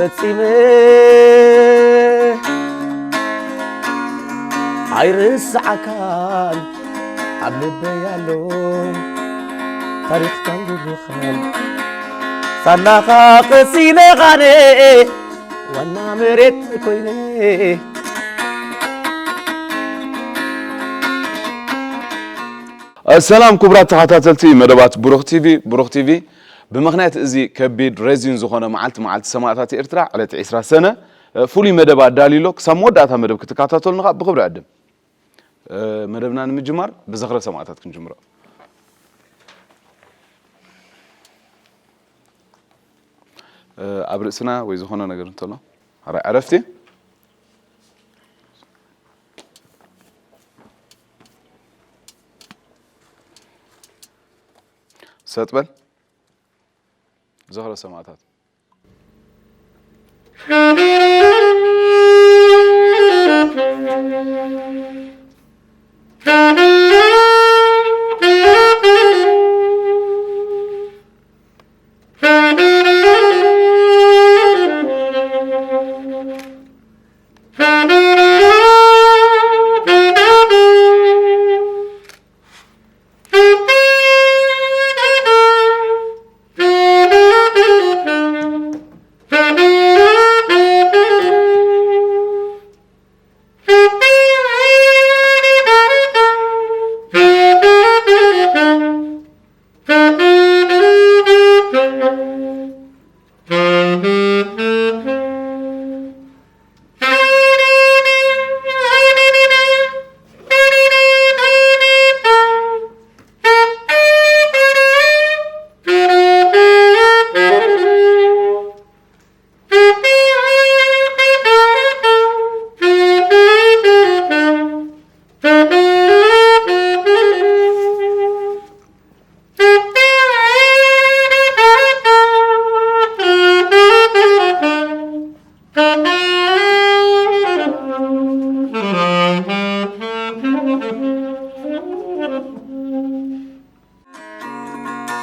ፈጺመ ኣይርስዓካን ኣብ ልበይ ኣሎ ታሪኽካን ጉብኻን ሳላኻ ቀሲነ ኻነ ዋና መሬት ኮይነ ሰላም ክቡራት ተኸታተልቲ መደባት ብሩኽ ቲቪ። ብሩኽ ቲቪ ብምኽንያት እዚ ከቢድ ረዚን ዝኾነ መዓልቲ፣ መዓልቲ ሰማእታት ኤርትራ፣ ዕለት ዕስራ ሰነ፣ ፍሉይ መደብ ኣዳልዩ ኣሎ። ክሳብ መወዳእታ መደብ ክትከታተሉና ብኽብሪ ዕድም። መደብና ንምጅማር ብዝኽረ ሰማእታት ክንጅምሮ። ኣብ ርእስና ወይ ዝኾነ ነገር እንተሎ፣ ኣረ ዕረፍቲ። ሰጥ በል። ዝኽረ ሰማእታት።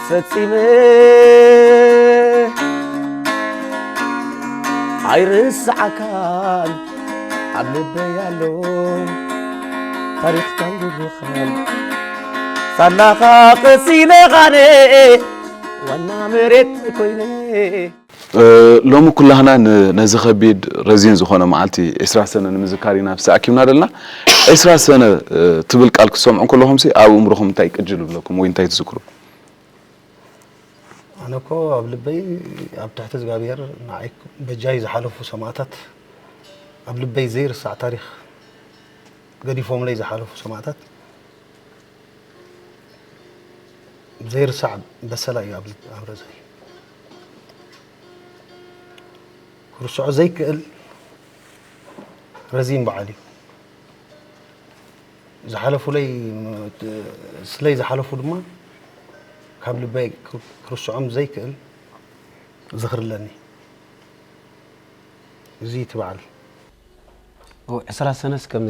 ፈጺመ ኣይርስዓካን ኣብ ልበይ ኣሎ ታሪኽካን ጉብኻን ሳላኻ ቀሲነ ኻነ ዋና መሬት ኮይነ ሎሚ ኩላህና ነዚ ከቢድ ረዚን ዝኾነ መዓልቲ ዕስራ ሰነ ንምዝካር ኢና ኣብዚ ተኣኪብና ዘለና። ዕስራ ሰነ ትብል ቃል ክትሰምዑ ከለኹምሲ ኣብ እምሮኹም እንታይ ቅጅል ይብለኩም ወይ እንታይ ትዝክሩ? ኣነ እኮ ኣብ ልበይ ኣብ ትሕቲ እግዚኣብሔር ንዓይ በጃይ ዝሓለፉ ሰማእታት ኣብ ልበይ ዘይርሳዕ ታሪኽ ገዲፎምለይ ዝሓለፉ ሰማእታት ዘይርሳዕ በሰላ እዩ ኣብ ልብ ኣብ ረዘይ ክርስዖ ዘይክእል ረዚን በዓል እዩ ዝሓለፉለይ ስለይ ዝሓለፉ ድማ ካብ ልበይ ክርስዖም ዘይክእል ዝኽሪ ኣለኒ እዚ እቲ በዓል ዕስራ ሰነስ ከም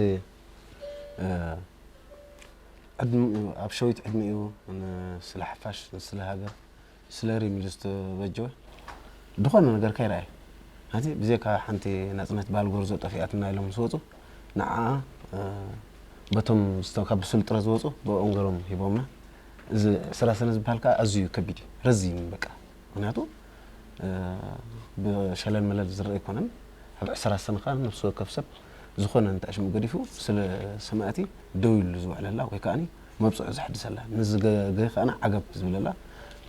ዕድሚኡ ኣብ ሸዊት ዕድሚኡ ስለ ሓፋሽ ስለ ሃገር ስለ ሪም ኢሉ ዝተበጀወ ዝኾነ ነገር ከይረኣየ ሓንቲ ብዘይካ ሓንቲ ናፅነት በዓል ጎርዞ ጠፊኣትና ኢሎም ምስ ወፁ ንዓ በቶም ካብ ብሱል ጥረ ዝወፁ ብኦም ገሮም ሂቦምና እዚ ዕስራ ሰነ ዝበሃል ከዓ ኣዝዩ ከቢድ እዩ ረዚን በቃ ምክንያቱ ብሸለል መለል ዝረአ ኣይኮነን ኣብ ዕስራ ሰነ ከዓ ነብሲ ወከፍ ሰብ ዝኾነ ንትዕሽሙ ገዲፉ ስለ ሰማእቲ ደው ኢሉ ዝውዕለላ ወይ ከዓ መብፅዑ ዘሕድሰላ ንዝገገ ከዓ ዓገብ ዝብለላ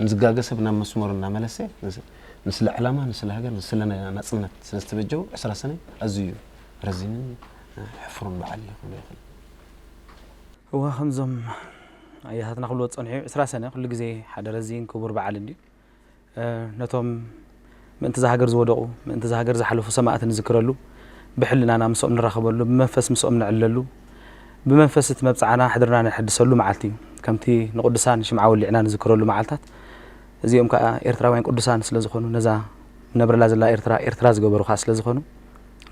ንዝጋገ ሰብ ናብ መስመሩ እናመለሰ ንስለ ዕላማ ንስለ ሃገር ንስለ ናፅነት ስለዝተበጀው ዕስራ ሰነ ኣዝዩ ረዚንን ሕፍሩን በዓል እዩ ክብሎ ይኽእል እዋ ከምዞም ኣያታትና ክብልዎ ዝፀንሑ እዩ ዕስራ ሰነ ኩሉ ግዜ ሓደ ረዚን ክቡር በዓል እንድዩ ነቶም ምእንቲ እዛ ሃገር ዝወደቑ፣ ምእንቲ እዛ ሃገር ዝሓለፉ ሰማእት ንዝክረሉ፣ ብሕልናና ምስኦም ንራኸበሉ፣ ብመንፈስ ምስኦም ነዕልለሉ፣ ብመንፈስ እቲ መብጽዓና ሕድርና ነሐድሰሉ መዓልቲ እዩ። ከምቲ ንቕዱሳን ሽምዓ ወሊዕና ንዝክረሉ መዓልታት፣ እዚኦም ከኣ ኤርትራውያን ቅዱሳን ስለ ዝኾኑ፣ ነዛ ንነብረላ ዘላ ኤርትራ፣ ኤርትራ ዝገበሩ ከኣ ስለ ዝኾኑ፣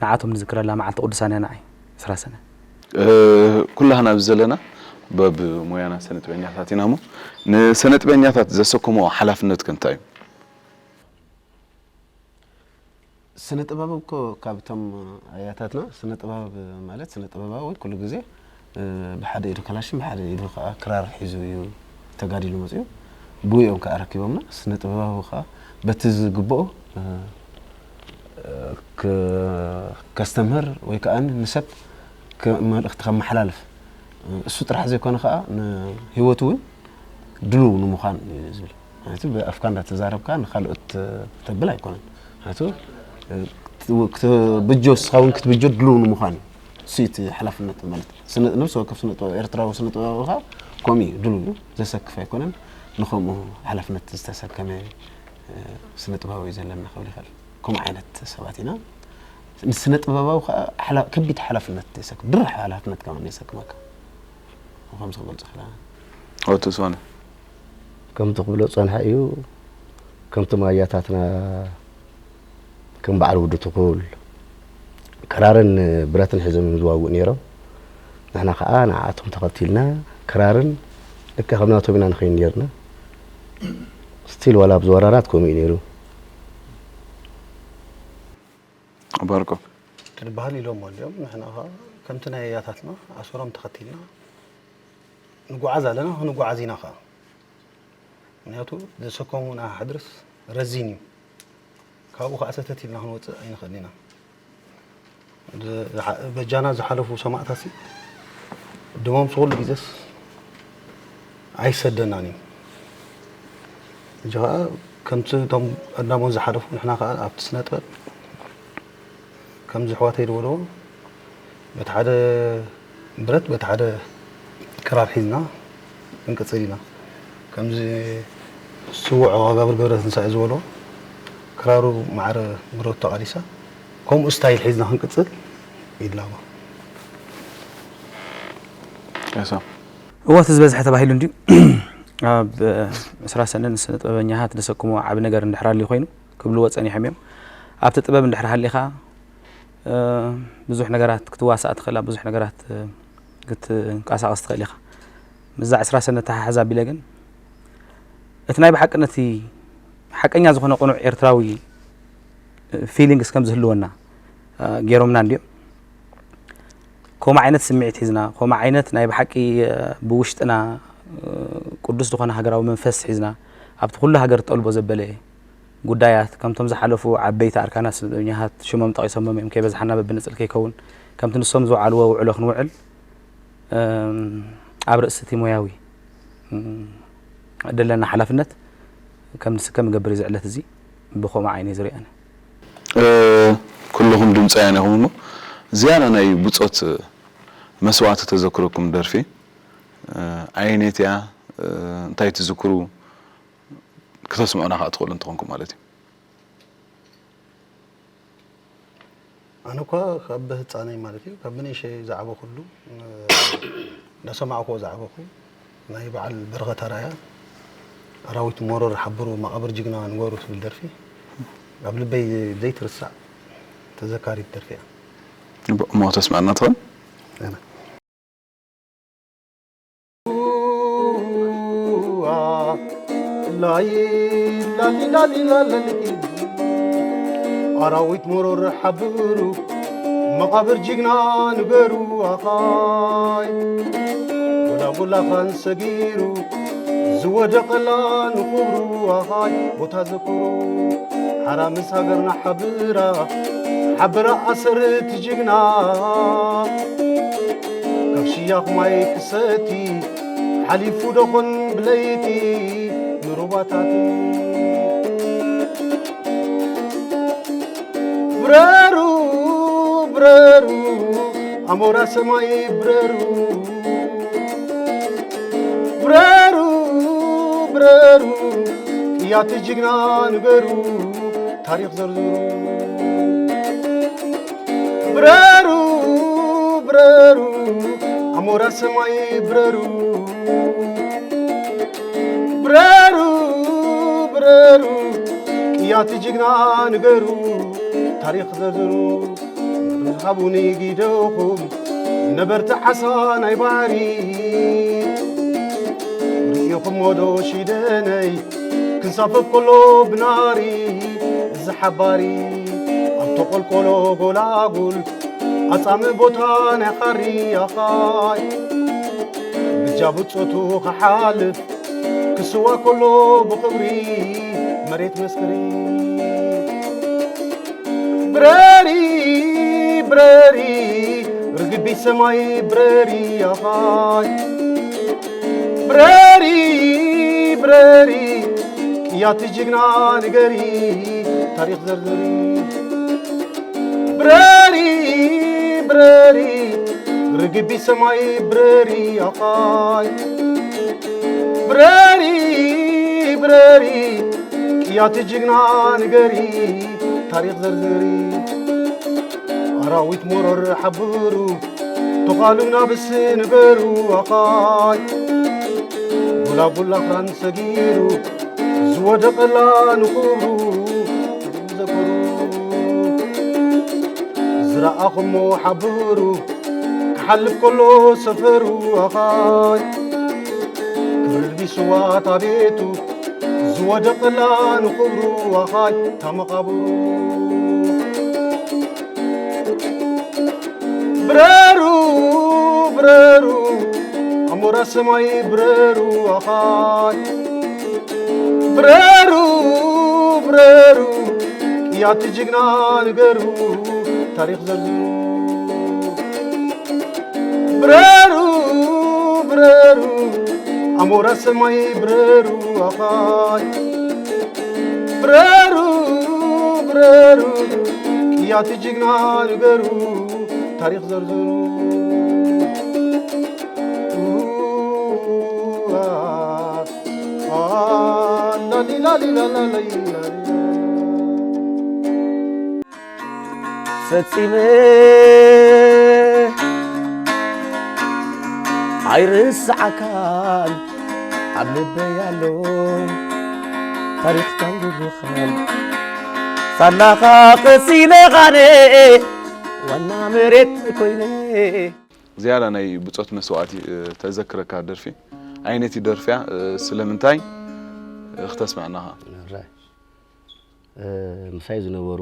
ንዓቶም ንዝክረላ መዓልቲ ቅዱሳን እያ ንዓይ፣ ዕስራ ሰነ። ኩላህና ኣብዚ ዘለና በብሞያና ሰነጥበኛታት ኢና እሞ ንሰነጥበኛታት ዘሰከምዎ ሓላፍነት ከ እንታይ እዩ? ስነ ጥበብ እኮ ካብቶም ኣያታትና ስነ ጥበብ ማለት ስነ ጥበባዊ ኩሉ ግዜ ብሓደ ኢዱ ከላሽን ብሓደ ኢዱ ከዓ ክራር ሒዙ እዩ ተጋዲሉ መፅኡ። ብኡ እዮም ከዓ ረኪቦምና። ስነ ጥበባዊ ከዓ በቲ ዝግብኦ ከስተምህር ወይ ከዓ ንሰብ መልእኽቲ ከመሓላልፍ እሱ ጥራሕ ዘይኮነ ከዓ ንህይወቱ እውን ድሉው ንምዃን እዩ ዝብል። ማለት ብኣፍካ እንዳተዛረብካ ንካልኦት ተብል ኣይኮነን። ማለት ክትብጆ እስኻ እውን ክትብጆ ድሉው ንምዃን እዩ። እሱ እቲ ሓላፍነት ማለት ነብሲ ወከፍ ስነ ጥበብ ኤርትራዊ ስነ ጥበባዊ ከዓ ከምኡ እዩ ድሉው እዩ። ዘሰክፍ ኣይኮነን። ንከምኡ ሓላፍነት ዝተሰከመ ስነ ጥበባዊ እዩ ዘለና ክብል ይኽእል። ከምኡ ዓይነት ሰባት ኢና። ንስነ ጥበባዊ ከዓ ከቢድ ሓላፍነት የሰክም ድርሕ ሓላፍነት ከማን የሰክመካ። ከምዚ ክገልፆ ክላ ኦቱ ዝኾነ ከምቲ ክብሎ ዝፀንሐ እዩ። ከምቶም ኣያታትና ከም በዓል ውዲ ትኹል ክራርን ብረትን ሒዞም እዮም ዝዋግኡ ነይሮም። ንሕና ከዓ ንዓኣቶም ተኸቲልና ክራርን ልክዕ ከም ናቶም ኢና ንኸይድ ነይርና። ስቲል ዋላ ኣብዚ ወራራት ከምኡ እዩ ነይሩ። ኣባርቆ ክንበሃል ኢሎሞ እንዲኦም ንሕና ከዓ ከምቲ ናይ ኣያታትና ኣሰሮም ተኸቲልና ንጓዓዝ ኣለና ክንጓዓዝ ኢና ከዓ። ምክንያቱ ዘሰከሙና ሓድርስ ረዚን እዩ። ካብኡ ከዓ ሰተት ኢልና ክንወፅእ ኣይንኽእልን ኢና። በጃና ዝሓለፉ ሰማእታሲ ደሞም ስኩሉ ግዜስ ኣይሰደናን እዩ። ሕጂ ከዓ ከምቲ እቶም ቀዳሞት ዝሓለፉ ንሕና ከዓ ኣብቲ ስነ ጥበብ ከምዚ ኣሕዋተይ ዝበልዎ በቲ ሓደ ብረት በቲ ሓደ ክራር ሒዝና ክንቅፅል ኢና። ከምዚ ስዉዕ ወጋብር ገብረትንሳኤ ዝበሎ ክራሩ ማዕረ ብረቱ ተቓሊሳ ከምኡ ስታይል ሒዝና ክንቅፅል ይላቦ። ያሳ እወ እቲ ዝበዝሐ ተባሂሉ እንድዩ ኣብ ዕስራ ሰነ ንስነ ጥበበኛታት ዘሰክምዎ ዓቢ ነገር እንድሕር ኣልዩ ኮይኑ ክብልዎ ጸኒሖም እዮም። ኣብቲ ጥበብ እንድሕር ሃሊኻ ብዙሕ ነገራት ክትዋሳእ ትኽእል ኣብ ብዙሕ ነገራት ክትንቀሳቐስ ትኽእል ኢኻ። ምስዛ ዕስራ ሰነ ተሓሕዝ ኣቢለ ግን እቲ ናይ ብሓቂ ነቲ ሓቀኛ ዝኾነ ቅኑዕ ኤርትራዊ ፊሊንግስ ከም ዝህልወና ገይሮምና እንድዮም። ከምኡ ዓይነት ስምዒት ሒዝና ከምኡ ዓይነት ናይ ብሓቂ ብውሽጥና ቅዱስ ዝኾነ ሃገራዊ መንፈስ ሒዝና ኣብቲ ኩሉ ሃገር ጠልቦ ዘበለ ጉዳያት ከምቶም ዝሓለፉ ዓበይቲ ኣርካናት ስደተኛታት ሽሞም ጠቒሶሞም እዮም ከይበዝሓና በብንጽል ከይከውን ከምቲ ንሶም ዝወዓልዎ ውዕሎ ክንውዕል ኣብ ርእሲ እቲ ሞያዊ ዘለና ሓላፍነት ከም ዝስከም ይገብር እዩ ዝዕለት እዚ ብኸምኡ ዓይነ ዝሪኣነ ኩልኹም ድምፃውያን ኢኹም እሞ ዝያዳ ናይ ብፆት መስዋእቲ ተዘክረኩም ደርፊ ኣየነይቲ እያ እንታይ ትዝክሩ ክተስምዑና ከዓ ትኽእሉ እንትኾንኩም ማለት እዩ ኣነ እኳ ካብ ህፃነይ ማለት እዩ ካብ ብንእሸይ ዝዓበኩሉ እንዳሰማዕኩዎ ዝዓበኩ ናይ በዓል በረኸት ኣርኣያ ኣራዊት መሮር ሓብሩ መቓብር ጅግና ንገሩ ትብል ደርፊ ኣብ ልበይ ዘይትርሳዕ ተዘካሪት ደርፊ እያ። እሞ ተስምዐና ትኽእል? ኣራዊት መሮር ሓብሩ መቓብር ጅግና ንገሩ ኣኻይ ጎላጉላ ኻን ሰጊሩ ዝወደቐላ ንኽብሩ ኣኻይ ቦታ ዘክሩ ሓራ ምስ ሃገርና ሓብራ ሓብራ ኣሰርቲ ጅግና ካብ ሽያኽ ማይ ክሰቲ ሓሊፉ ደኾን ብለይቲ ንሩባታት ብረሩ ብረሩ ኣሞራ ሰማይ ብረሩ ብረሩ ብረሩ ቅያቲ ጅግና ንገሩ ታሪኽ ዘርዝሩ ብረሩ ብረሩ ኣሞራ ሰማይ ብረሩ ብረሩ ብረሩ ቅያቲ ጅግና ንገሩ ታሪኽ ዘርዝሩ ርሃቡኒ ጊደኹም ነበርቲ ዓሳ ናይ ባሕሪ ርኢኹም ሞዶ ሽደነይ ክንሳፈፍ ከሎ ብናሪ እዚ ሓባሪ ኣብቲ ቆልቆሎ ጎላጉል ኣጻሚ ቦታ ናይ ሓሪ ኣኻይ ብጃ ብጾቱ ክሓልፍ ክስዋ ከሎ ብኽብሪ መሬት መስክሪ። ብረሪ ብረሪ ርግቢት ሰማይ ብረሪ ኣኻይ ብረሪ ብረሪ ቅያቲ ጅግና ንገሪ ታሪኽ ዘርዝሪ። ብረሪ ብረሪ ርግቢት ሰማይ ብረሪ ኣኻይ ብረሪ ብረሪ ቅያቲ ጅግና ንገሪ ታሪኽ ዘርዝሪ። ኣራዊት ሞረር ሓብሩ ተዃሉ ናብስ ንበሩ ኣኻይ ጎላጉል ኣኽራን ሰጊሩ ዝወደቐላ ንኽብሩ ዘክሩ። ዝረኣኹሞ ሓብሩ ክሓልፍ ከሎ ሰፈሩ ኣኻይ ክብሪ ልቢስዋ ታቤቱ ዝወደቐላ ንኽብሩ ኣኻይ ታመቓብሩ። ብረሩ ብረሩ ኣሞራ ሰማይ ብረሩ ኣኻይ ብረሩ ብረሩ ቅያቲ ጅግና ንገሩ ታሪኽ ዘርዝሩ። ብረሩ ብረሩ ኣሞራ ሰማይ ብረሩ ኣኻይ ብረሩ ብረሩ ቅያቲ ጅግና ንገሩ ታሪኽ ዘርዝሩ። ፈጺመ ኣይርስዓካን ኣብ ልበይ ኣሎ ታሪኽካን ጉድኻን ሳላኻ ቀሲነ ኻነ ዋና መሬት ኮይነ። ዝያዳ ናይ ብጾት መስዋእቲ ተዘክረካ ደርፊ ኣይነቲ ደርፍያ ስለምንታይ ክተስምዕናኻ? ምሳይ ዝነበሩ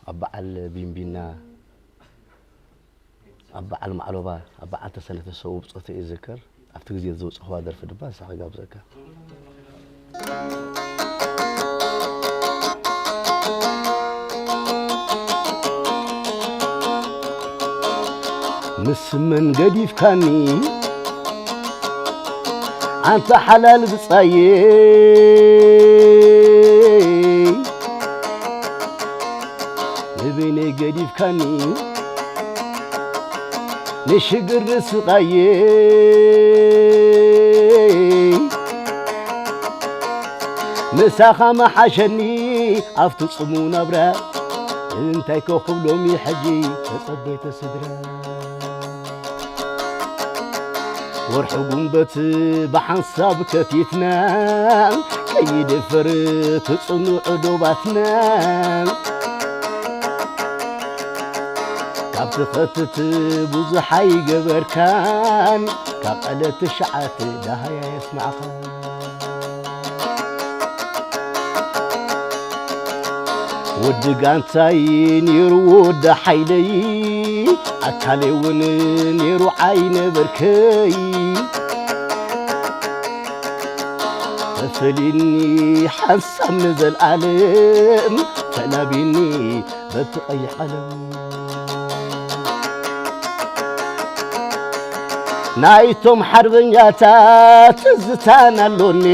ኣብ በዓል ቢንቢና ኣብ በዓል ማዕሎባ ኣብ በዓል ተሰነተ ሰው ብጾተ ይዝከር ኣብቲ ግዜ ዘውፅእዋ ደርፊ ድማ ንሳ ክጋብዘካ። ምስ መን ገዲፍካኒ ኣንታ ሓላል ብጻየይ ንበይነይ ገዲፍካኒ ንሽግር ንስቓየይ ምሳኻ መሓሸኒ ኣብቲ ጽሙ ናብራ እንታይ ከኽብሎም እዩ ሕጂ ተጸበይተ ስድራ ወርሒ ጉንበት ብሓንሳብ ከቲትና ቀይዲ ፈር ትጽኑዕ ዶባትና ካብ ትኸትት ብዙሕ ኣይገበርካን ካብ ዕለት ትሽዓተ ዳሃያ የስማዕኻን ወዲ ጋንታይ ነይሩ ወዲ ሓይለይ ኣካለይ እውን ነይሩ ዓይነበርከይ ተፈሊኒ ሓንሳብ ንዘልኣለም ተላቢኒ በቲ ቀይሕ ቀለም ናይቶም ሓርበኛታት ትዝታን ኣሎኒ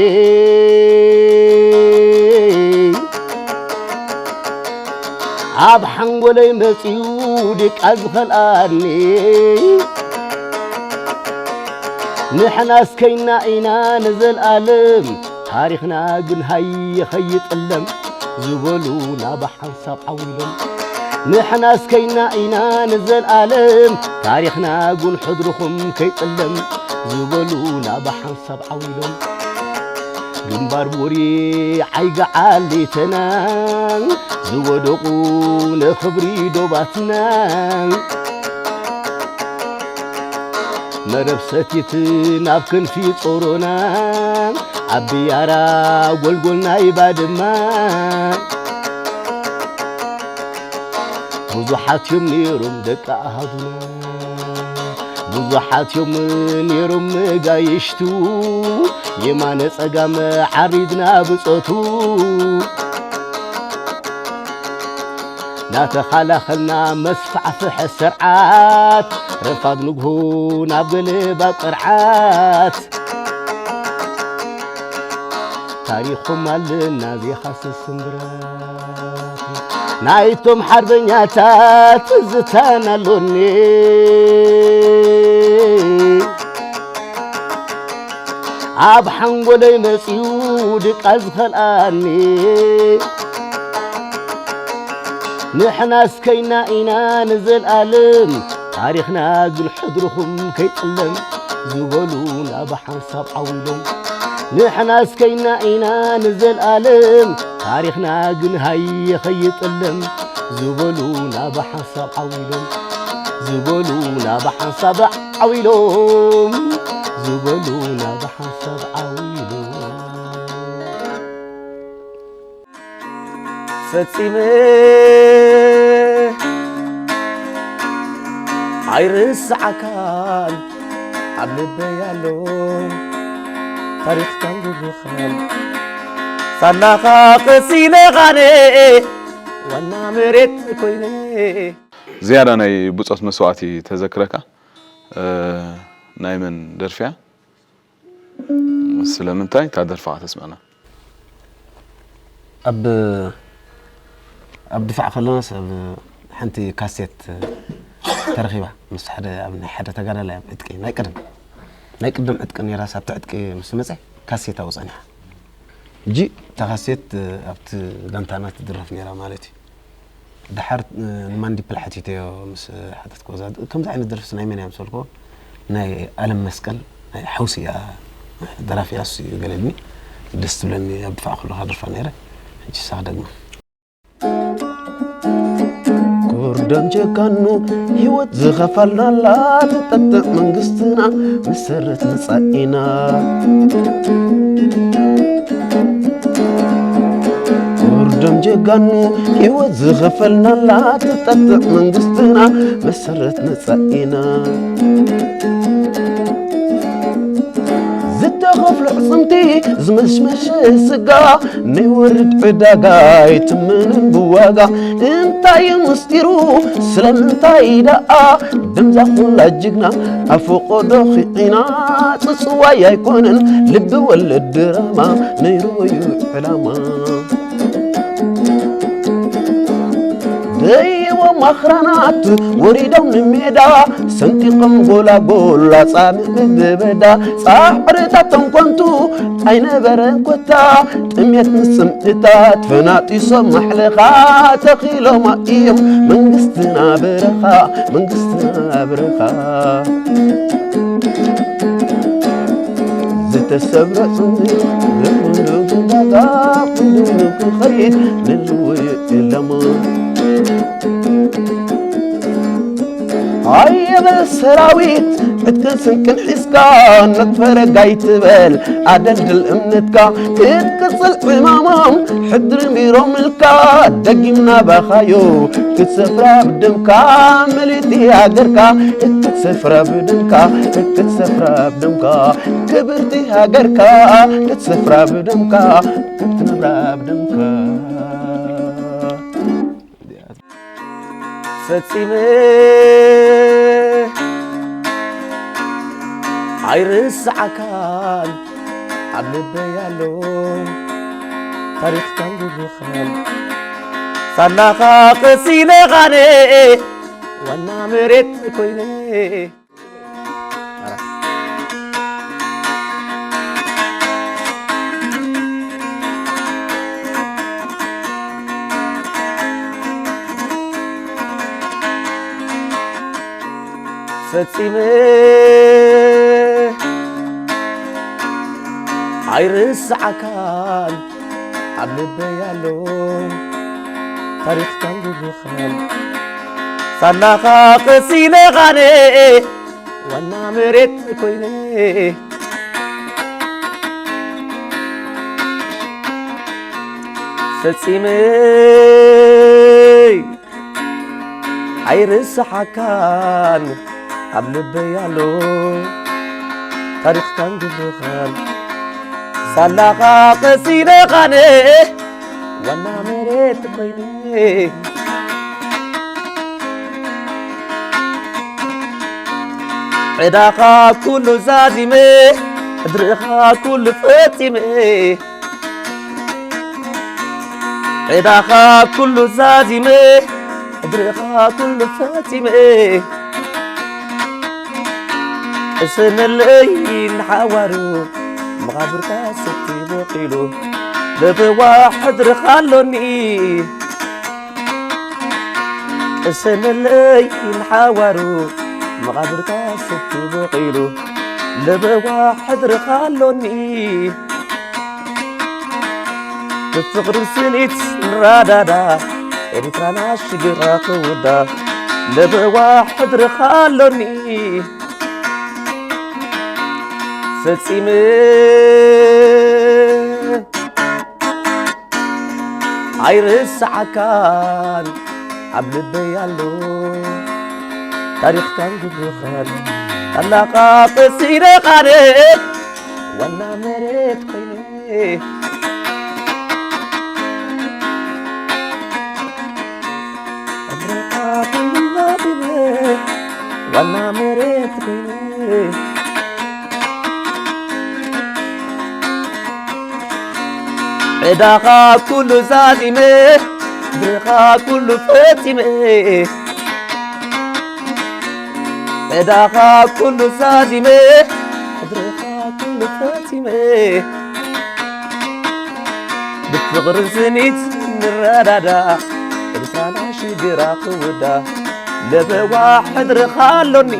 ኣብ ሓንጎለይ መጺኡ ድቃ ዝኸልኣኒ ንሕና እስከይና ኢና ንዘልኣለም ታሪኽና ግን ሃየ ኸይጥለም ዝበሉ ናብ ሓንሳብ ዓው ኢሎም ንሕና እስከይና ኢና ንዘልኣለም ታሪኽና ጉን ሕድርኹም ከይጥለም ዝበሉ ናብ ሓንሳብ ዓው ኢሎም ግንባር ቦሪ ዓይጋ ዓሊተና ዝወደቑ ንኽብሪ ዶባትና መረብ ሰቲት ናብ ክንፊ ጾሮና ኣብ ብያራ ጎልጎል ናይ ባድማ ብዙሓት እዮም ነይሮም ደቂ ኣሃዱና፣ ብዙሓት እዮም ነይሮም መጋይሽቱ፣ የማነ ጸጋም ዓሪድና ብጾቱ። ናተኻላኸልና መስፋሕፍሐ ስርዓት፣ ረፋድ ንግሆ ናብ ገለባ ቅርዓት። ታሪኾም ኣለና ዘይኻሰስ ስምብራት፣ ናይቶም ሓርበኛታት ትዝታን ኣሎኒ። ኣብ ሓንጎለይ መጺኡ ድቃ ዝኸልኣኒ። ንሕና እስከይና ኢና ንዘልኣለም፣ ታሪኽና ግን ሕድርኹም ከይጥለም ዝበሉና ብሓንሳብ ዓው ኢሎም። ንሕና እስከይና ኢና ንዘልኣለም፣ ታሪኽና ግን ሃየ ከይጥለም ዝበሉና ብሓንሳብ ዓው ኢሎም። ዝበሉና ብሓንሳብ ዓው ኢሎም። ዝበሉና ብሓንሳብ ዓው ኢሎም። ፈጺመ ኣይርስዓካን፣ ኣብ ልበይ ኣሎ ታሪኽካን ጉጉኻን። ሳላኻ ቀሲነ ኻነ ዋና መሬት ኮይነ። ዝያዳ ናይ ብጾት መስዋእቲ ተዘክረካ፣ እ፣ ናይ መን ደርፊ እያ? ስለምንታይ እታ ደርፊ ከተስምዐና? ኣብ፣ ኣብ ድፋዕ ከለናስ ኣብ ሓንቲ ካሴት ተረኺባ ምስ ሓደ፣ ኣብ ናይ ሓደ ተጋዳላይ ኣብ ዕጥቂ ናይ ቀደም፣ ናይ ቅድም ዕጥቂ ነይራስ ኣብቲ ዕጥቂ ምስ መጸ ካሴት ኣብኡ ጸኒሓ። ሕጂ እታ ካሴት ኣብቲ ጋንታና ትድረፍ ነይራ ማለት እዩ። ደሓር፣ እ፣ ንማንዲፕል ሓቲተዮ ምስ ሓተትክዎ፣ እዛ ከምዚ ዓይነት ደርፍስ ናይ መን እያ ምስ በልክዎ፣ ናይ ኣለም መስቀል፣ ናይ ሓውሲ እያ ደራፊ እያ፣ እሱ እዩ ገለ ኢሉኒ። ደስ ትብለኒ፣ ኣብ ድፋዕ ከለኹ ደርፋ ነይረ። ሕጂ ንሳ ክደግማ። ክቡር ደም ጀጋኑ፣ ህይወት ዝኸፈልናላ ትጠጥዕ መንግስትና፣ መሰረት መጻኢና። ክቡር ደም ጀጋኑ፣ ህይወት ዝኸፈልናላ ትጠጥዕ መንግስትና፣ መሰረት መጻኢና። ዝተኸፍሎ ኣዕጽምቲ ዝመሽመሸ ስጋ፣ ናይ ወርድ ዕዳጋ ኣይትመንን ብዋጋ። እንታይ እዩ ምስጢሩ? ስለምንታይ ደኣ? ደምዛ ኩላ ጅግና ኣብ ፈቐዶ ኺዒና፣ ጽጽዋይ ኣይኮነን ልቢ ወለድ ድራማ፣ ናይ ሮዩ ዕላማ። ደይቦም ኣኽራናት ወሪዶም ንሜዳ፣ ሰንጢቖም ጎላጎል ኣጻብዕ ብበዳ። ጻዕርታቶም ከንቱ ኣይነበረን ኮታ፣ ጥሜት ምስ ጽምእታት ፈናጢሶም ማሕለኻ፣ ተኺሎም እዮም መንግስትና በረኻ፣ መንግስትና በረኻ። ዝተሰብረ ጽምብል፣ ንኹሉ ክኸይድ ንልውጥ ዕላማ። ኣየበ ሰራዊት፣ ዕጥቅን ስንቅን ሒዝካ፣ ነጥፈረግ ኣይትበል፣ ኣደልድል እምነትካ። ክትቅጽል ዕማሞም፣ ሕድሪ ሚሮምልካ፣ ደጊምና ባኻዮ፣ ክትሰፍራ ብደምካ፣ ምልእቲ ሃገርካ፣ ክትሰፍራ ብደምካ፣ ክትሰፍራ ብደምካ፣ ክብርቲ ሃገርካ፣ ክትሰፍራ ብደምካ፣ ክትነብራ ብደምካ። ፈጺመ ኣይርስዓካን፣ ኣብ ልበይ ኣሎ ታሪኽካን ጉጉኻን። ሳላኻ ቀሲነ ኻነ ዋና መሬት ኮይነ። ፈጺመ ኣይርስዓካን፣ ኣብ ልበይ ኣሎ ታሪኽካን ጉጉኻን። ሳላኻ ቀሲነ ኻነ ዋና መሬት ኮይነ። ፈጺመ ኣይርስሓካን ኣብ ልበይ ኣሎ ታሪኽካን ግብርኻን ሳላኻ ቀሲነ ኻነ ዋና መሬት ኮይነ ዕዳኻ ኩሉ ዛዚመ ሕድርኻ ኩሉ ፈጺመ ዕዳኻ ኩሉ ዛዚመ ሕድርኻ ኩሉ ፈጺመ ቅሰነለይ ንሓዋሩ መቓብርካ ሰቲ በቂሉ ለበዋ ሕድርኻ ኣሎኒ ቅሰነለይ ንሓዋሩ መቓብርካ ሰቲ በቂሉ ለበዋ ሕድርኻ ኣሎኒ ብፍቕርን ስኒት ንረዳዳ ኤርትራና ሽግራ ክውዳ ለበዋ ሕድርኻ ኣሎኒ ፈጺመ ኣይርስዓካን ኣብ ልበይ ኣሎ ታሪኽካን ግብርኻን ኣላኻ ቀሲረ ቃነ ዋና መሬት ኮይነ ዋና መሬት ኮይነ ዕዳኻ ኩሉ ዛዚመ ብኻ ኩሉ ፈጺመ ዕዳኻ ኩሉ ዛዚመ ሕድርኻ ኩሉ ፈጺመ ብፍቕርን ስኒት ንረዳዳ ኤርትራና ሽግራ ክውዳ ለበዋ ሕድርኻ ኣሎኒ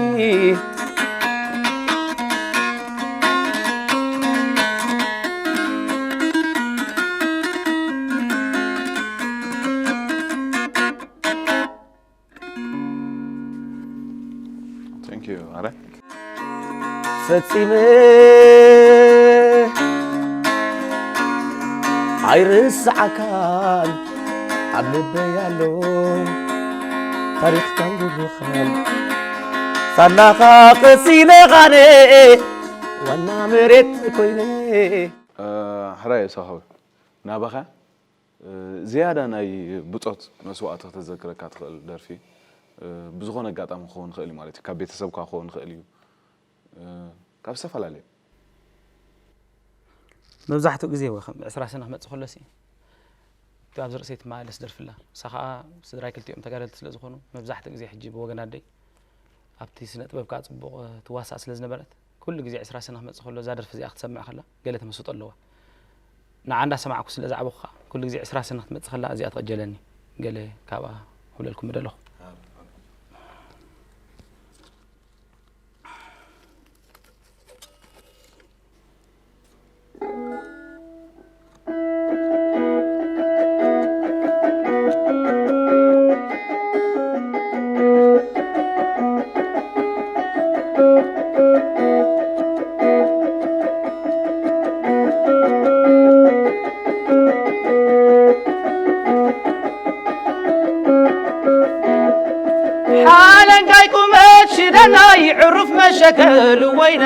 Thank you. ኣረ ፈጺመ ኣይርስዓካን ኣብ ልበይ ኣሎ ታሪኽካን ግብርኻን ሳላኻ ቀሲነ ቃነ ዋና መሬት ኮይነ ሕራይ ሰኸብ ናባኻ ዝያዳ ናይ ብጾት መስዋእቲ ከተዘክረካ ትኽእል ደርፊ ብዝኾነ ኣጋጣሚ ክኸውን ይኽእል እዩ ማለት እዩ። ካብ ቤተሰብካ ክኸውን ይኽእል እዩ። ካብ ዝተፈላለዩ መብዛሕትኡ ግዜ ወይ ከም ዕስራ ሰነ ክመጽእ ከሎ ሲ እቲ ኣብዚ ርእሰይ ትመላለስ ደርፊ ኣላ። ንሳ ኸኣ ስድራይ ክልቲኦም ተጋደልቲ ስለ ዝኾኑ መብዛሕትኡ ግዜ ሕጂ ብወገን ኣደይ ኣብቲ ስነ ጥበብ ከኣ ጽቡቕ ትዋሳእ ስለ ዝነበረት ኩሉ ግዜ ዕስራ ሰነ ክመጽእ ከሎ እዛ ደርፊ እዚኣ ክትሰምዕ ከላ ገለ ተመስጦ ኣለዋ። ንዓ እንዳሰማዕኩ ስለ ዝዓበኹ ከኣ ኩሉ ግዜ ዕስራ ሰነ ክትመጽእ ከላ እዚኣ ትቕጀለኒ። ገለ ካብኣ ክብለልኩም ምደለኹ። ሓለንጋይ ቁመት ሽደናይ ዕሩፍ መሸከል ወይና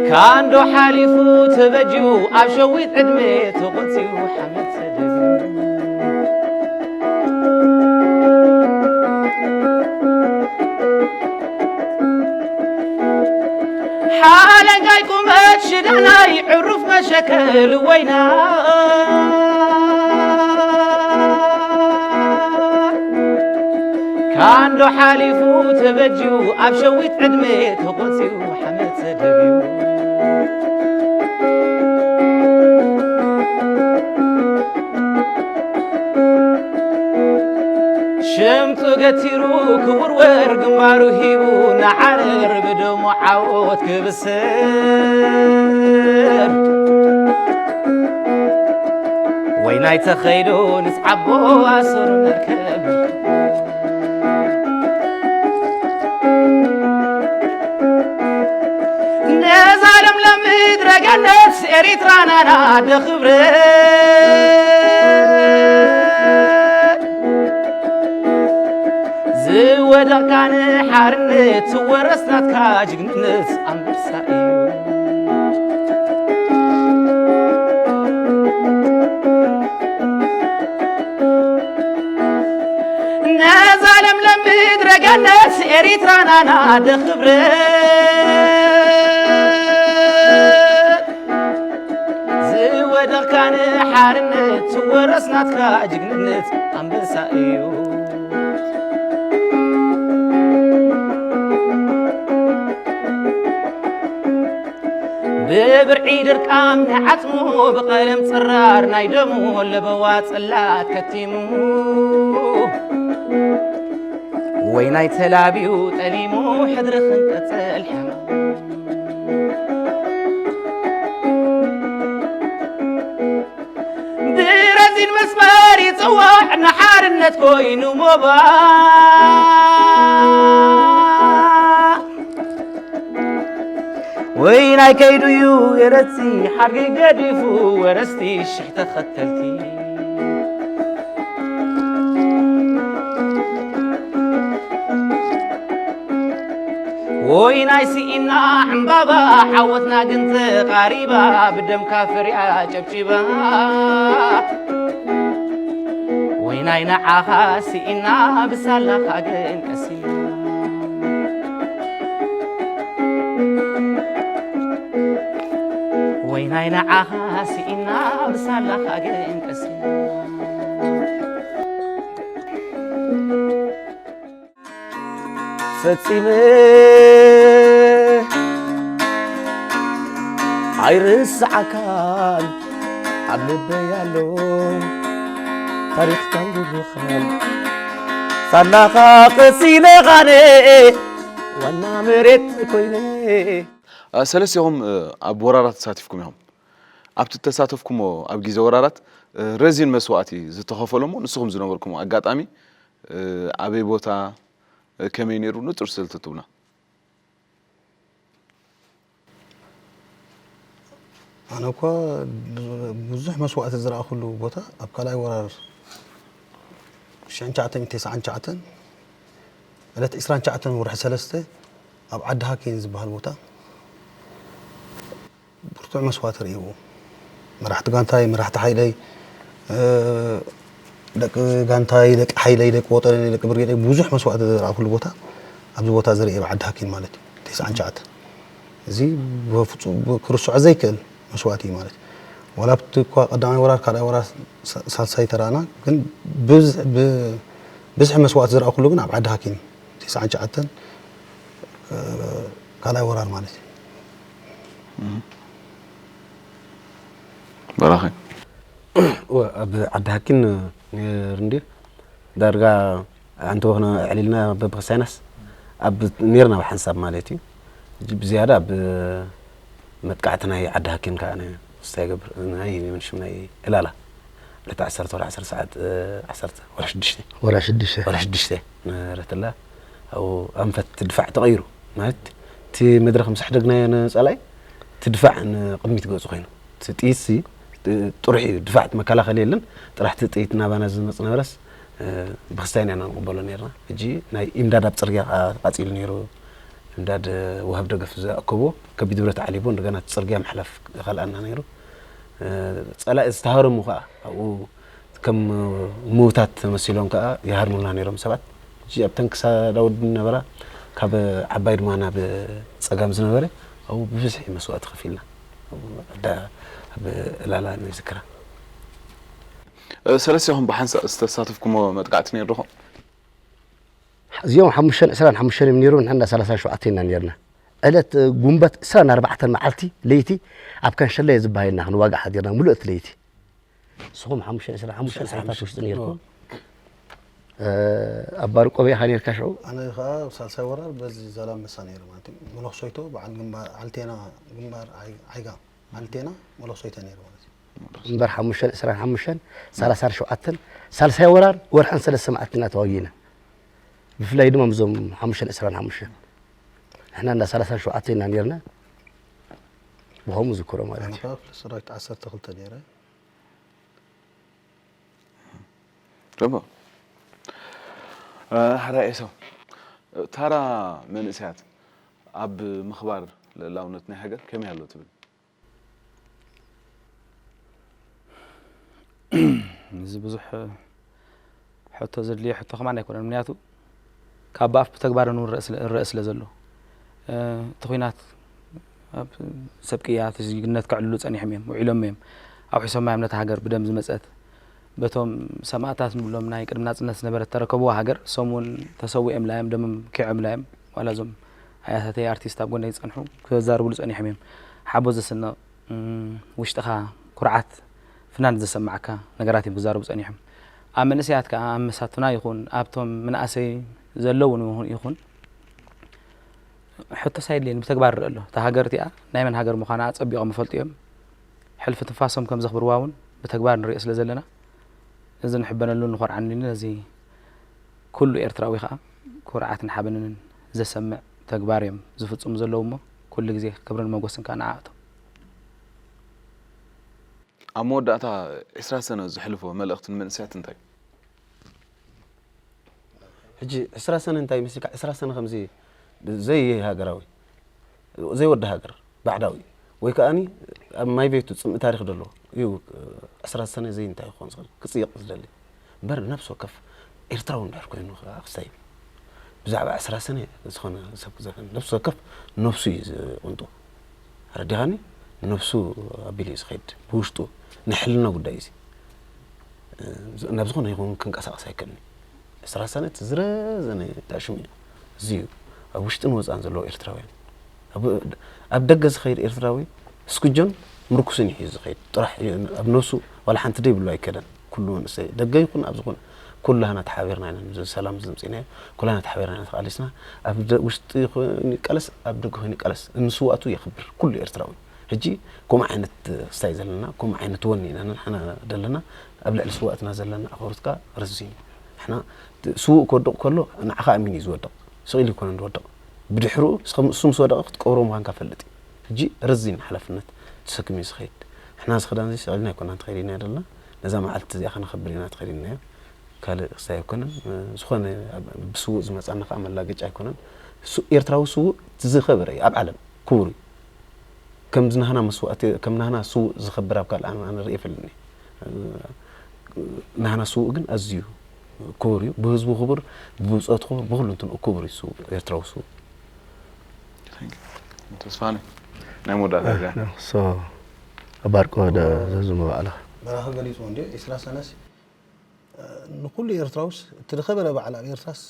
ካንዶ ሓሊፉ ተበጅዩ ኣብ ሸዊት ዕድመ ተቖጽዩ ሓመድ ተደብዩ ሓለንጋይ ቁመት ሽደናይ ዕሩፍ መሸከል ወይና ካንዶ ሓሊፉ ተበጅዩ ኣብ ሸዊት ዕድመ ተቖጽዩ ሓመድ ተደብዩ ሽምጡ ገቲሩ ክውርወር ግንባሩ ሂቡ ንዓረር ብደሙ ዓወት ክብስር ወይናይ ተኸይዶ ንስዓቦ ኣሰሩ ነርከብ ነዛ ለምለም ምድረ ነት ኤሪትራና ናደ ክብረ ዝወደቕካ ንሓርነት ትወረስ ናትካ ጅግንነት ኣንበሳ እዩ። ነዛ ለምለም ምድረ ገነት ኤሪትራና ናደ ክብረ ዝወደቕካ ንሓርነት ትወረስ ናትካ ጅግንነት ኣንበሳ እዩ። ብብርዒ ድርቃም ንዓጽሙ ብቐለም ጽራር ናይ ደሙ ለበዋ ጽላት ከቲሙ ወይ ናይ ተላቢው ጠሊሙ ሕድሪ ክንቀጽል ሕማም ብረዚን መስመር ይጽዋዕ ንሓርነት ኮይኑ ሞባ ወይ ናይ ከይዱዩ የረሲ ሓድጊ ገዲፉ ወረስቲ ሽሕ ተኸተልቲ ወይ ናይ ስኢና ዕምባባ ዓወትና ግን ተቓሪባ ብደምካ ፍርያ ጨብጪባ ወይ ናይ ንዓኻ ስኢና ብሳላኻ ግን ቀሲና ወይ ናይ ንዓኻ ስኢና ብሳላኻ ግን ቀሲና ፈጺመ ኣይርስዓካን ኣብ ልበይ ኣሎ ታሪኽካን ጉድኻን ሳላኻ ቀሲነ ኻነ ዋና መሬት ኮይነ። ሰለስቲኹም ኣብ ወራራት ተሳቲፍኩም ኢኹም። ኣብቲ እተሳተፍኩሞ ኣብ ግዜ ወራራት ረዚን መስዋእቲ ዝተኸፈሎ እሞ ንስኹም ዝነበርኩሞ ኣጋጣሚ ኣበይ ቦታ ከመይ ነይሩ ንጹር ስለ ትብሉና። ኣነ እኳ ብዙሕ መስዋእቲ ዝረኣኹሉ ቦታ ኣብ ካልኣይ ወራር ሽሕን ትሽዓተ ሚእትን ተስዓን ትሽዓተን ዕለት ዕስራን ትሽዓተን ወርሒ ሰለስተ ኣብ ዓዲ ሃኪን ዝበሃል ቦታ ብርቱዕ መስዋእቲ ርእይዎ። መራሕቲ ጋንታይ፣ መራሕቲ ሓይለይ፣ ደቂ ጋንታይ፣ ደቂ ሓይለይ፣ ደቂ ወጠነይ፣ ደቂ ብርጌደይ ብዙሕ መስዋእቲ ዝረኣኹሉ ቦታ ኣብዚ ቦታ ዝርእየ ኣብ ዓዲ ሃኪን ማለት እዩ። ተስዓን ትሽዓተን እዚ ብፍጹም ክርስዖ ዘይክእል መስዋእቲ እዩ ማለት እዩ። ዋላ ኣብቲ እኳ ቀዳማይ ወራር፣ ካልኣይ ወራር፣ ሳ-፣ ሳልሳይ ተራእና ግን ብዝ-፣ ብ-፣ ብዝሒ መስዋእቲ ዝረኣኹሉ ግን ኣብ ዓዲ ሃኪን ተስዓን ትሽዓተን ካልኣይ ወራር ማለት እዩ። በራኺ ኣብ ዓዲ ሃኪን ነይሩ እንዲ ዳርጋ ኣንተ ወኽነ ኣዕሊልና በብክሳይናስ ኣብ ነይርና ብሓንሳብ ማለት እዩ። ብዝያዳ ኣብ መጥቃዕቲ ናይ ዓዲ ሃኪን ከዓ ስታይ ገብር ናይ ምንሽም ናይ ዕላላ ዕለት ዓሰርተ ወርሒ ዓሰርተ ሰዓት ዓሰርተ ወርሒ ሽዱሽተ ወርሒ ሽዱሽተ ወርሒ ሽዱሽተ ነበረትላ ኣብኡ ኣንፈት ድፋዕ ተቐይሩ ማለት እቲ መድረኽ ምስ ኣሕደግናዮ ንጸላኢ እቲ ድፋዕ ንቕድሚት ገጹ ኮይኑ እቲ ጥይትሲ ጥሩሕ እዩ ድፋዕ መከላኸሊ የለን ጥራሕ እቲ ጥይት ናባና ዝመጽእ ነበረስ ብክስታይን ኢና ንቕበሎ ነርና ሕጂ ናይ ኢምዳድ ኣብ ጽርግያ ቃጺሉ ነይሩ ኢምዳድ ወሃብ ደገፍ ዝኣከቦ ከቢድ ብረት ዓሊቦ እንደገና እቲ ጽርግያ ምሕላፍ ይኸልኣና ነይሩ ጸላኢ ዝተሃረሙ ከዓ ኣብኡ ከም ምውታት ተመሲሎም ከዓ ይሃርሙልና ነይሮም ሰባት ሕጂ ኣብተን ክሳዳ ወዲ ነበራ ካብ ዓባይ ድማ ናብ ፀጋም ዝነበረ ኣብኡ ብብዝሒ መስዋእቲ ከፊልና ኣብ ዕላላ ንዝክራ ሰለስቲኹም ብሓንሳእ ዝተሳተፍኩሞ መጥቃዕቲ ነይሩ ዶ? እዚኦም ሓሙሽተን ዕስራን ሓሙሽተን እዮም ነይሮም ንሕና ሰላሳን ሸውዓተን ኢና ነይርና ዕለት ጉንበት ዕስራን ኣርባዕተን መዓልቲ ለይቲ ኣብ ካንሸለየ ዝበሃል ኢና ክንዋጋእ ሓዲርና ሙሉእ እቲ ለይቲ ንስኹም ሓሙሽተ ዕስራን ሓሙሽተ ሰዓታት ውሽጢ ነይርኩም ኣብ ባርቆበ ኢኻ ነይርካ ሽዑ ኣነ ከዓ ኣብ ሳልሳይ ወራር በዚ ዛላምበሳ ነይረ ማለት እዩ መነኽሶይቶ በዓል ግንባር ዓልቴና ግንባር ዓይጋ ዓልቴና መነኽሶይቶ ነይረ ማለት እዩ እምበር ሓሙሽተን ዕስራን ሓሙሽተን ሰላሳን ሸውዓተን ሳልሳይ ወራር ወርሕን ሰለስተ መዓልቲ ኢና ተዋጊእና ብፍላይ ድማ ምዞም ሓሙሽተን ዕስራን ሓሙሽተን ንሕና እንዳ ሰላሳን ሸውዓተን ኢና ነይርና ብኸምኡ ዝክሮ ማለት ኣነ እዩ። ከዓ ክፍለ ሰራዊት ዓሰርተ ክልተ ነይረ። ጽቡቕ። ሕራይ ኤሳው፣ ታራ መንእሰያት ኣብ ምኽባር ልእላውነት ናይ ሃገር ከመይ ኣሎ ትብል? እዚ ብዙሕ ሕቶ ዘድልዮ ሕቶ ከማን ኣይኮነን። ምክንያቱ ካብ ኣፍ ብተግባር ንረእ ስለ ዘሎ እቲ ኹናት ኣብ ሰብ ቅያ እቲ ጅግንነት ከዕልሉ ጸኒሖም እዮም፣ ውዒሎም እዮም። ኣውሒሶማ እዮም ነታ ሃገር ብደም ዝመጸት። በቶም ሰማእታት ንብሎም ናይ ቅድሚ ናጽነት ዝነበረት ተረከብዋ ሃገር፣ እሶም እውን ተሰዊኦም ላዮም ደሞም ኪዖም ላዮም። ዋላ እዞም ኣያታተይ ኣርቲስት ኣብ ጎነይ ዝጸንሑ ክዛረብሉ ጸኒሖም እዮም። ሓቦ ዘስንቕ ውሽጥኻ ኩርዓት ፍናን ዘሰማዓካ ነገራት እዮም ክዛረቡ ጸኒሖም። ኣብ መንእሰያት ከኣ ኣብ መሳቱና ይኹን ኣብቶም ምንኣሰይ ዘለውን ይኹን ሕቶስ ኣየድልየን ብተግባር ይረአ ኣሎ። እታ ሃገር እቲኣ ናይ መን ሃገር ምዃና ኣጸቢቖም ይፈልጡ እዮም። ሕልፊ ትንፋሶም ከም ዘኽብርዋ እውን ብተግባር ንሪኦ ስለ ዘለና እዚ ንሕበነሉን ንኾርዓሉን ኢና። ነዚ ኩሉ ኤርትራዊ ከኣ ኩርዓትን ሓበንን ዘሰምዕ ተግባር እዮም ዝፍጽሙ ዘለዉ እሞ ኩሉ ግዜ ክብርን መጎስን ከኣ ንዓኣቶም። ኣብ መወዳእታ ዕስራ ሰነ ዘሕልፎ መልእኽቲ ንመንእሰያት እንታይ እዩ? ሕጂ ዕስራ ሰነ እንታይ ይመስልካ? ዕስራ ሰነ ከምዚ ዘይሃገራዊ ዘይወዲ ሃገር ባዕዳዊ ወይ ከኣኒ ኣብ ማይ ቤቱ ጽምኢ ታሪኽ ደሎ እዩ። ዕስራ ሰነ ዘይ እንታይ ክኾን ዝኽእል ክጽይቕ ዝደሊ እምበር ነፍሲ ወከፍ ኤርትራዊ እንድሕር ኮይኑ ከዓ ክስታይ ብዛዕባ ዕስራ ሰነ ዝኾነ ሰብ ክዘፈን ነፍሲ ወከፍ ነፍሱ እዩ ዝቕንጡ። ረዲኻኒ ነብሱ ኣቢሉ እዩ ዝኸይድ ብውሽጡ ናይ ሕልና ጉዳይ እዚ ናብ ዝኾነ ይኹን ክንቀሳቐስ ኣይክእልን። ዕስራ ሰነ እቲ ዝረዘነ ዳሽም እዩ። እዚ እዩ ኣብ ውሽጥን ወፃእን ዘለዉ ኤርትራውያን ኣብ ደገ ዝኸይድ ኤርትራዊ ስኩጆን ምርኩስን እዩ ዝኸይድ ጥራሕ ኣብ ነብሱ ዋላ ሓንቲ ደይብሉ ኣይከደን። ኩሉ መንእሰይ ደገ ይኹን ኣብ ዝኾነ ኩላህና ተሓቢርና ኢና ሰላም ዘምፅእናዮ። ኩላህና ተሓቢርና ኢና ተቓሊስና ኣብ ውሽጢ ኮይኑ ይቃለስ ኣብ ደገ ኮይኑ ይቃለስ ንስዋእቱ የኽብር ኩሉ ኤርትራዊ። ሕጂ ከምኡ ዓይነት ስታይ ዘለና ከምኡ ዓይነት ወኒ ኢና ንሕና ዘለና ኣብ ልዕሊ ስዋእትና ዘለና ኣኽብሮት ከዓ ረዚን እዩ። ንሕና ስዉእ ክወድቕ ከሎ ንዓኻ ኣሚኑ እዩ ዝወድቕ ስቕ ኢሉ ይኮነን ዝወድቕ ብድሕሩ ንሱ ምስ ወደቐ ክትቀብሮ ምዃንካ ፈልጥ እዩ። ሕጂ ረዚን ሓላፍነት ተሰኪሙ እዩ ዝኸይድ። ንሕና እዚ ክዳን እዚ ሰቒልና ኣይኮናን ተኸዲንና ዘለና ነዛ መዓልቲ እዚኣ ከነኽብር ኢና ተኸዲንናዮ። ካልእ ክስታይ ኣይኮነን። ዝኾነ ብስዉእ ዝመጻና ከዓ መላገጫ ኣይኮነን። ኤርትራዊ ስዉእ ዝኸበረ እዩ ኣብ ዓለም ክቡር እዩ። ከምዚ ናህና መስዋእቲ ከም ናህና ስዉእ ዝኸብር ኣብ ካልእ ኣነ ርኢ የፈልኒ። ናህና ስዉእ ግን ኣዝዩ ክቡር እዩ። ብህዝቡ ክቡር፣ ብብጾቱ ክቡር፣ ብኹሉ እንትንኡ ክቡር እዩ ስዉእ፣ ኤርትራዊ ስዉእ። ተስፋነ ናይ መወዳእታ እዚኣ ሶ ኣባርቆ ደ ዘዝሙ ባዕልኻ በራኸ ገሊጹ እንዲ ዒስራ ሰነስ ንኩሉ ኤርትራውስ እቲ ዝኸበረ በዓል ኣብ ኤርትራስ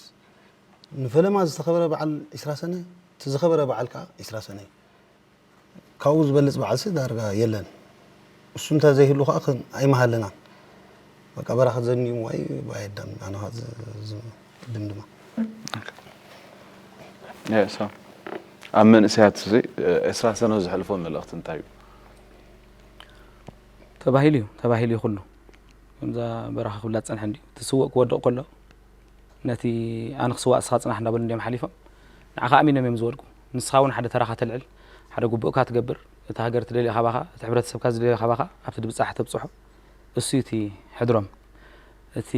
ንፈለማ ዝተኸበረ በዓል ዒስራ ሰነ እቲ ዝኸበረ በዓል ከዓ ዒስራ ሰነ እዩ። ካብኡ ዝበልፅ በዓልሲ ዳርጋ የለን። እሱ እንተ ዘይህሉ ከዓ ኣይመሃለናን። በቃ በራኸት ዘንዩ ዋይ ባየዳም ኣነ ድምድማ ኣብ መንእሰያት እዚ ዕስራ ሰነ ዝሕልፎ መልእኽቲ እንታይ እዩ? ተባሂሉ እዩ ተባሂሉ እዩ ኩሉ ከምዛ በራኸ ክብላ ዝፀንሐ እንዲ እቲ ስውእ ክወድቕ ከሎ ነቲ ኣነ ክስዋእ እስኻ ፅናሕ እንዳበሉ እንዲዮም ሓሊፎም ንዓኻ ኣሚኖም እዮም ዝወድቁ። ንስኻ እውን ሓደ ተራኻ ተልዕል ሓደ ጉቡእካ ትገብር እቲ ሃገር ትደልዮ ካባኻ እቲ ሕብረተሰብካ ዝደልዮ ካባኻ ኣብቲ ድብፃሕ ተብፅሖ እሱ እቲ ሕድሮም እቲ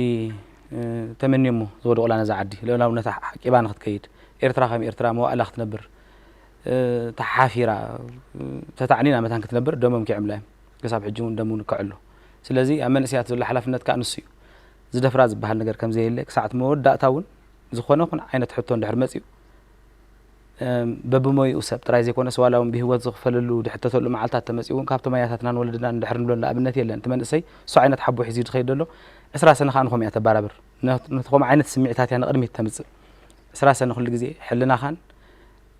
ተመንዮሞ ዝወደቑላ ነዛ ዓዲ ልእላውነታ ሓቂባ ንክትከይድ ኤርትራ ከም ኤርትራ መዋእላ ክትነብር ተሓፊራ ተታዕኒና መታን ክትነብር ደሞም ኪዕምላ እዮም። ክሳብ ሕጂ እውን ደሙ ንክዕሎ ስለዚ ኣብ መንእሰያት ዘሎ ሓላፍነት ከዓ ንሱ እዩ። ዝደፍራ ዝበሃል ነገር ከም ዘየለ ክሳዕ እቲ መወዳእታ እውን ዝኾነ ኹን ዓይነት ሕቶ እንድሕር መፅኡ በብሞይኡ ሰብ ጥራይ ዘይኮነስ ዋላ እውን ብህይወት ዝኽፈለሉ ድሕተተሉ መዓልታት ተመፅኡ እውን ካብቶም ኣያታትናን ወለድናን እንድሕር ንብሎ ንኣብነት የለን። እቲ መንእሰይ እሱ ዓይነት ሓቦ ሒዙ ዝኸይድ ዘሎ ዕስራ ሰነ ከዓ ንኸምኡ እያ ተባራብር። ነቲ ከምኡ ዓይነት ስምዒታት እያ ንቕድሚት ተምፅእ። ዕስራ ሰነ ኩሉ ግዜ ሕልናኻን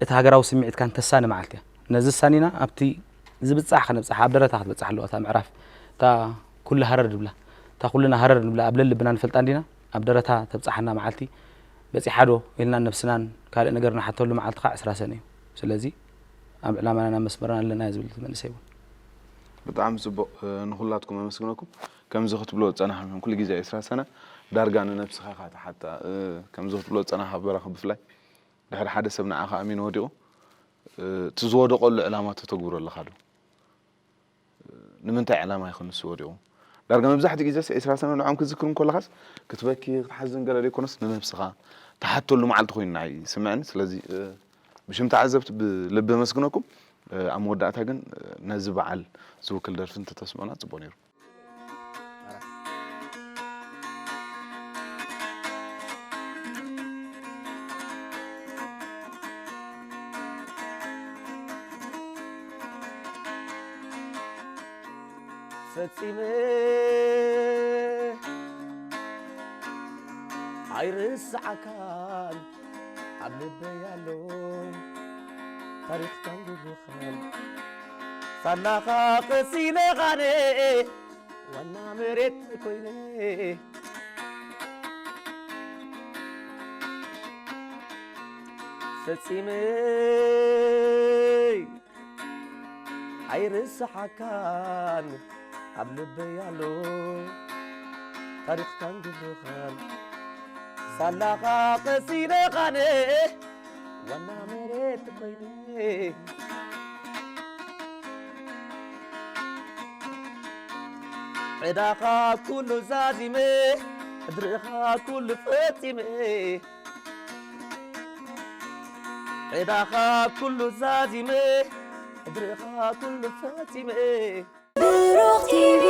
እቲ ሃገራዊ ስምዒትካን ተሳኒ መዓልቲ እያ። ነዚ ሳኒና ኣብቲ ዝብፃሕ ከነብፃሕ ኣብ ደረታ ክትበፃሕ ኣለዋ እታ ምዕራፍ እታ ኩሉ ሃረር ንብላ እታ ኩልና ሃረር ንብላ ኣብ ለልብና ንፈልጣ እንዲና ኣብ ደረታ ተብፃሓና መዓልቲ በፂሓ ዶ ኢልና ነብስናን ካልእ ነገር ንሓተሉ መዓልቲ ከዓ ዕስራ ሰነ እዩ። ስለዚ ኣብ ዕላማናን ኣብ መስመርናን ኣለና እየ ዝብል እቲ መንእሰይ እውን። ብጣዕሚ ፅቡቕ ንኩላትኩም ኣመስግነኩም። ከምዚ ክትብሎ ዝፀናሕኩም ኩሉ ግዜ ዕስራ ሰነ ዳርጋ ንነብስኻ ኢኻ ትሓታ። ከምዚ ክትብሎ ዝፀናሕካ በራኺ ብፍላይ ድሕሪ ሓደ ሰብ ንዓኻ ኣሚኑ ወዲቑ እቲ ዝወደቐሉ ዕላማ ተተግብሮ ኣለኻ ዶ? ንምንታይ ዕላማ ይኾን ንሱ ወዲቑ? ዳርጋ መብዛሕትኡ ግዜስ ዒስራ ሰነ ንዖም ክትዝክር እንከለኻስ ክትበኪ ክትሓዝን ገለ ዘይኮነስ ንነብስኻ ትሓተሉ መዓልቲ ኮይኑ ንዓይ ይስምዐኒ። ስለዚ ብሽም ተዓዘብቲ ብልቢ ኣመስግነኩም። ኣብ መወዳእታ ግን ነዚ በዓል ዝውክል ደርፊ እንተተስምዑና ጽቡቕ ነይሩ። ፈጺመ ኣይርስዓካን ኣብ ልበይ ኣሎ ታሪኽካን ግብርኻን ሳላኻ ቀሲነ ኻነ ዋና መሬት ኮይነ ፈጺመ ኣይርስሓካን ኣብ ልበይ ኣሎ ታሪኽካን ግብርኻን ሳላኻ ቀሲነ ኻነ ዋና መሬት ኮይነ ዕዳኻ ኩሉ ዛዚመ ሕድርኻ ኩሉ ፈጺመ ዕዳኻ ኩሉ ዛዚመ ሕድርኻ ኩሉ ፈጺመ ብሩኽ ቲቪ